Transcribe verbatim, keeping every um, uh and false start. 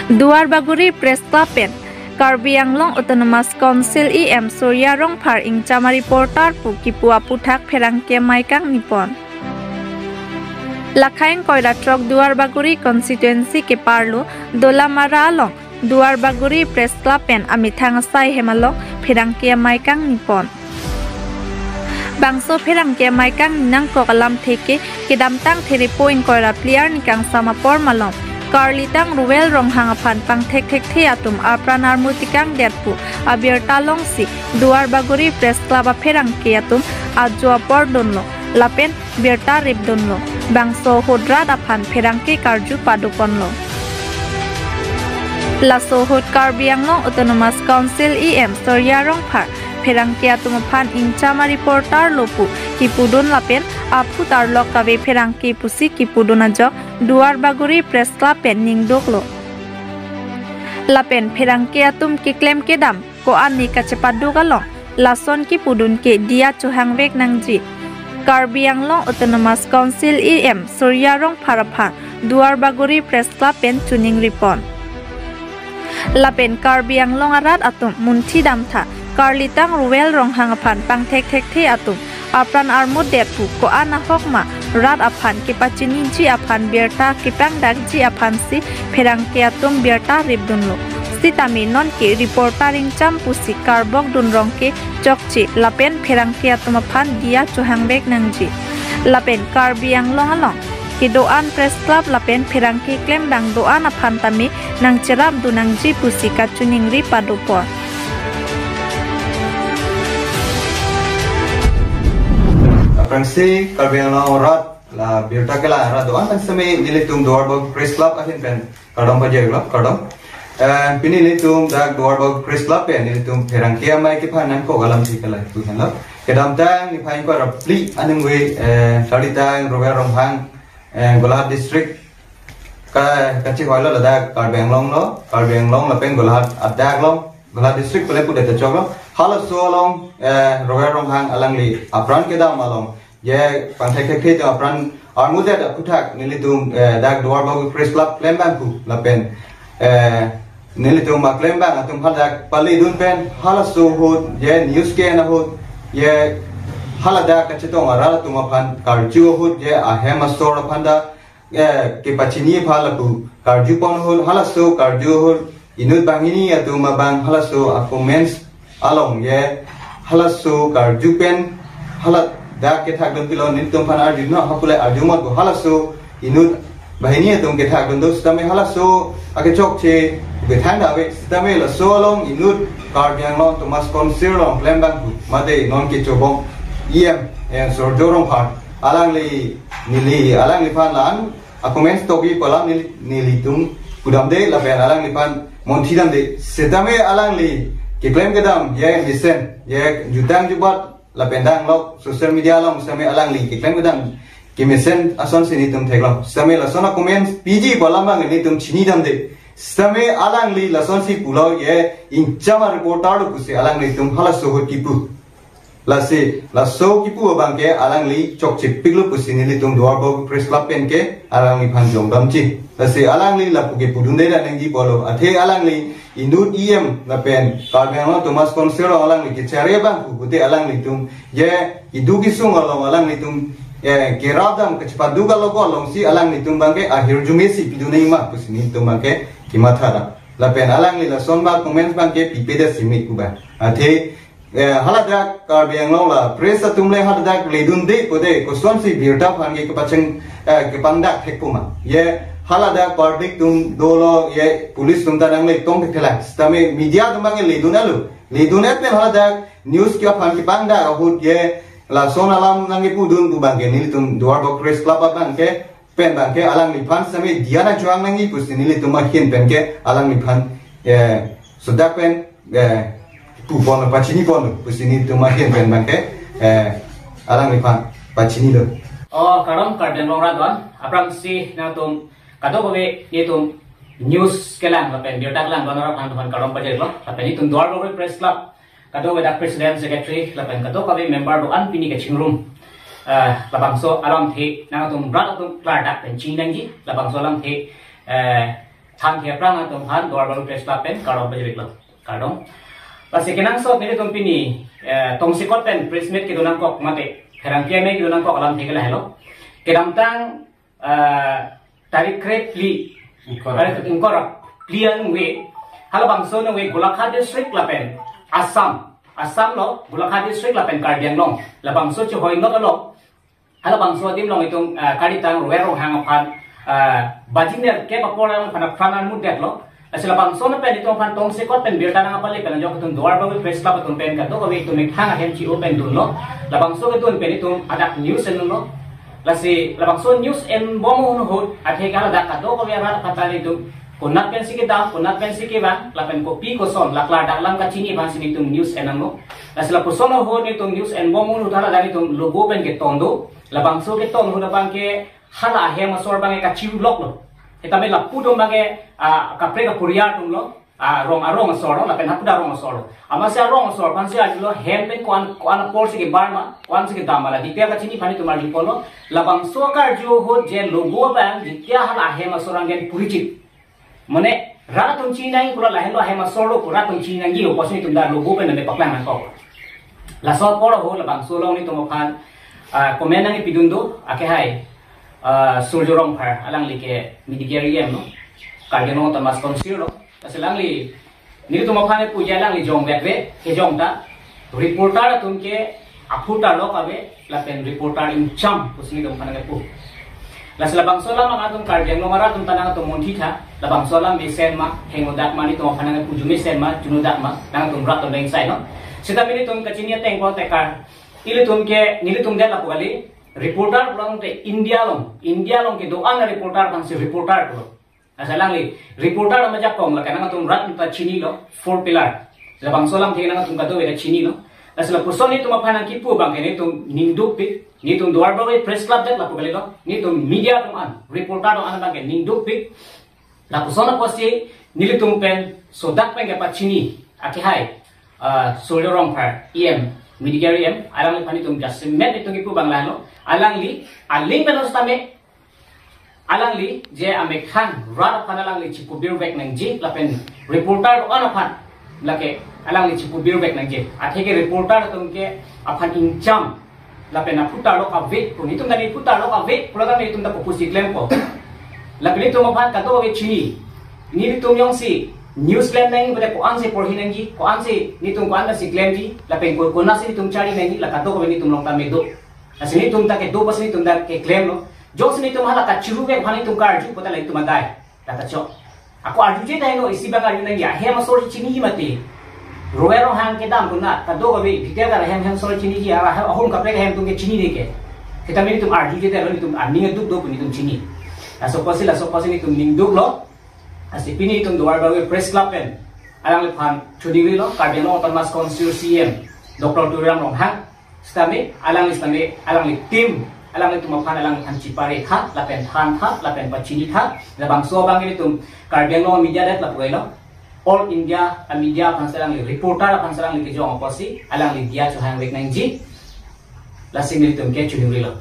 Duarbagori Press Club pen Karbi Anglong Autonomous Council E M Surjya Rongphar ingcham a-reporter pu kipu aputhak pherangke amei kangni pon. Lakhain koira throk Duarbagori constituency keparlo Dolamara along Duarbagori Press Club pen amethang asai hem along pherangke amei kangni pon. Bangso pherangke amei kangni nangkok alamthe ke kedamtang Therepo ingkoi ra phli arni kangsam apor malom Karlitang Ruel Ronghang aphan pangthek thekthe atum apran armu tekangdet pu abirta longsi Duarbagori Press Club apherangke atum ajo apor dunlo lapen birta rip dunlo. Bangso ahut rat aphan pherangke karju pado ponlo. Laso ahut Karbi Anglong Autonomous Council E M Surjya Rongphar pherangke atum aphan ingcham a-reporter lo pu kipudun lapen aphu tarlok kave pherangke pusi kipudun ajok Duarbagori Press Club pen ningduklo. Lapen pherangke atum keklem kedam ko-an ne kachepaduk along lason kipudun ke diya chohangvek nangji Karbi Anglong Autonomous Council E M Surjya Rongphar aphan Duarbagori Press Club pen choningri pon. Lapen Karbi Anglong arat atum munthi damtha Karlitang Ruel Ronghang aphan pangthek thekthe atum apran armudet pu ko-an ahok ma rat aphan kepachiniji aphan birta kepangdakji aphansi pherangke atum birta rip dunlo. Sitame nonke reporter ingcham pusi karbok dun rong ke chokche lapen pherangke atum aphan diya chohangvek nangji. Lapen Karbi Anglong along kedo-an Press Club lapen pherangke klembang do-an aphan tame nangcherap dun nangji pusi kachoningri pado pon. Aphrangsi Karbi Anglong arat la birta kelang arat do-an pen sitame nelitum Duarbagori Press Club ahin pen kardom pajirlo, kardom. Eh, pini nelitum dak Duarbagori Press Club pen nelitum pherangke amei kephan nangkok alamthe ke lahei pu henlo. Kedamtang niphai ingkoi ra phli aningve, eh, Karlitang Ruel Ronghang, eh, Golaghat District ka, kachihoilo ladak Karbi Anglong lo, Karbi Anglong lapen Golaghat adak along, Golaghat District pule pudet choklo. Halaso along, eh, Ruel Ronghang alangli apran kedam along je pangthek thekthe atum apran armudet aputhak nelitum, eh, dak Duarbagori Press Club klembang pu lapen, eh, nelitum aklembang atum haladak pale dun pen halaso ahut je news ke-en ahut je haladak kachetong arat atum aphan karju ahut je ahem asor aphan ta, eh, kepachini aphan lapu karju pon ahut, halaso karju ahut inut banghini atum abang halaso a-comments along je halaso karju pen haladak kethak dun pilo, nelitum aphan arju non ha pule arju mot pu halaso inut banghini atum kethak dun do sitame halaso akechokche kethang dave sitame laso along inut Karbi Anglong Autonomous Council along klembang pu mate non kechobong E M, eh, Surjya Rongphar alangli neli alangliphan la-an a-comments togi pu alam neli, nelitum pudamde lapen alangliphan munthi damde. Sitame alangli keklem kedam je mesen je jutang jubat lapen danglok social media along sitame alangli keklem kedam kemesen asonsi nelitum theklong. Sitame lason a-comments piji pu alam abang nelitum chini damde. Sitame alangli lasonsi pulo je ingcham a-reporter lo pusi alanglitum halaso ahut kipu. Lasi laso kipu abang ke alangli chokchepiklo pusi nelitum Duarbagori Press Club pen ke alangliphan jongdamji. Lasi alangli lapu kepudunde nangji pulo. Athe alangli inut E M lapen Karbi Anglong Autonomous Council alangli kechari abang pu pute alanglitum je keduk kesung along alanglitum, eh, kerap dam kachepaduk along alongsi alanglitum abang ke ahirjume si pidun nangji ma pusi nelitum abang ke kematha ra. Lapen alangli lason ba comments abang ke pipedet simi pu ba. Athe, eh, haladak Karbi Anglong la press atum le haladak ledunde pude kosonsi birta aphan ke kepacheng, eh, kepangdak thek pu ma. Je haladak public atum dolo je police atum ta nangle tong thek thelang. Sitame media atum abang ke ledun alo. Ledun et pen haladak news ke aphan kepangdak ahut je lason alam nangkepudun pu abang ke nelitum Duarbagori Press Club abang ke pen abang ke alangliphan sitame diya nangchohang nangji pusi nelitum ahin pen ke alangliphan, eh, sudak pen, eh, pu pon pachini pon pusi nelitum ahin pen abang ke, eh, alangliphan pachinilo. Oh, kardom Karbi Anglong arat do-an, aphrangsi nangtum kadokave nelitum news kelang lapen birta kelang do-an arat aphan kardom pajirlo, lapen nelitum Duarbagori Press Club kadokave dak president, secretary lapen kadokave member do-an pini kachingrum, eh, labangso alamthe nangtum rat atum klardak pen chini nangji, labangso alamthe, eh, Thank you aphrang atum aphan Duarbagori Press Club pen kardom pajirlo. Kardom. Lasi kenangsot nelitum pini eh, tongsekot pen press meet kedo nangkok mate pherangke me kedo nangkok alamthe ke lahelo. Kedamtang eh, tarik kre phli, ingkoi ra, tarik ingkoi ra phli aningve, halabangso aningve Golaghat district lapen Assam, Assam lo Golaghat district lapen Karbi Anglong labangso chehoi not along, halabangso adim along itum eh, karditang Roy Ronghang aphan eh, bajiner ke apor along aphan apran armut detlo. Lasi labangso pen itum aphan tongsekot pen birta nangpale pen ajok itum Duarbagori Press Club atum pen kadokave itum methang ahem chi-o pen dunlo. Labangso kedun pen itum adak news enlo. Lasi labangso news enbom ahut athe ke haladak kadokave arat aphan ta itum konat pensi kedam, konat pensi kevang, lapen kopi koson, la klardak alam kachini aphansi itum news enlo. Lasi lapuson ahut itum news enbom ahut haladak itum logo pen keton do. Labangso keton ahut abang ke hala ahem asor abang ke kachiru loklo. Sitame lapu atum abang ke ah, kaprek kapuriar atumlo. Ah, rong arong asor lo, lapen hapu arong asor lo. Amatsi arong asor aphansi arjulo hem pen ko-an ko-an apor si kebar ma, ko-ansi kedam ma, la detail kachini aphan itum arju ponlo. Labangso akarju ahut je logo abang, jitia hala ahem asor anggen purichit. Mane rat atum chinang pura lahenlo ahem asor lo pura atum chinangji apotsi itum dak logo pen name paklang nangkok. Laso apor ahut labangso along itum aphan ah, comment nangkepidun do, akehai ah, Surjya Rongphar, alangli ke Media E M lo, Karbi Anglong Autonomous Council lo. Lasi alangli nelitum aphan puji alangli jong vet ve, kejong ta reporter atum ke aphu tarlok ave, lapen reporter ingcham pusi nelitum aphan nangkepu. Lasi labangso alam nangtum Karbi Anglong arat atum ta nangtum munthi tha, labangso alam mesen ma, hengodak ma, nelitum aphan nangkepu arju mesen ma, chunodak ma, nangtum rat atum ringsai non. Sitame nelitum kachini ateng ko tekar, ilitum ke, nelitum det lapu kali, reporter pulote India along, India along kedo-an reporter aphansi reporter pulo. Lasi alangli reporter ajakong lake nangtum rat atum ta chinilo, four pillar. Labangso alamthe nangtum kadokave ta chinilo. Lasi lapuson nelitum aphan nangkipu abang ke nelitum ningdukpik, nelitum Duarbagori Press Club det lapu kalilo, nelitum media atum an, reporter atum an abang ke ningdukpik. Lapuson apotsi nelitum pen sodak pen kepachini, akehai ah, Surjya Rongphar E M, Media E M, alangliphan nelitum jasemet nelitum kipu abang lahelo, alangli aling pen sitame alangli je amethang rat aphan alangli chipubirvek nangji, lapen reporter atum aphan lake alangli chipubirvek nangji. Athe ke reporter atum ke aphan ingcham, lapen aphu tarlok ave pu, nelitum ta aphu tarlok ave pu, lapen nelitum ta kopusi klempo. Lapen nelitum aphan kadokave chini. Nelitum jongsi news klem nangji pute ko-ansi porhi nangji, ko-ansi nelitum ko-ansi klemji, lapen ko konatsi nelitum charli nangji, la kadokave nelitum along tame do. Lasi nelitum ta kedo apotsi nelitum ta keklemlo. Jongsi nelitum hala kachiruvek aphan nelitum karju pute la nelitum adai, la kachok. Ako arjuje tahai no, isi abang arju nangji, ahem asor chiniji mati. Roy Ronghang kedam konat, kadokave detail kar ahem, hem asor chiniji, ara hem ahum kaprek ahem atum ke chinine ke. Sitame nelitum arjuje tahai lo, nelitum aning duk do pu nelitum chini. Laso apotsi, laso apotsi nelitum ningduklo. Lasi pini itum Duarbagori Press Club pen alangliphan choningrilo, Karbi Anglong Autonomous Council C E M Doctor Tuliram Ronghang. Sitame, alangli sitame, alangli team, alanglitum aphan, alangliphan chipare tha, lapen than tha, lapen pachini tha, labangso abang nelitum Karbi Anglong media det lapu kalilo, All India media aphansi alangli, reporter aphansi alangli kejong apotsi, alangli diya chohangvek nangji, lasi nelitum ke choningrilo.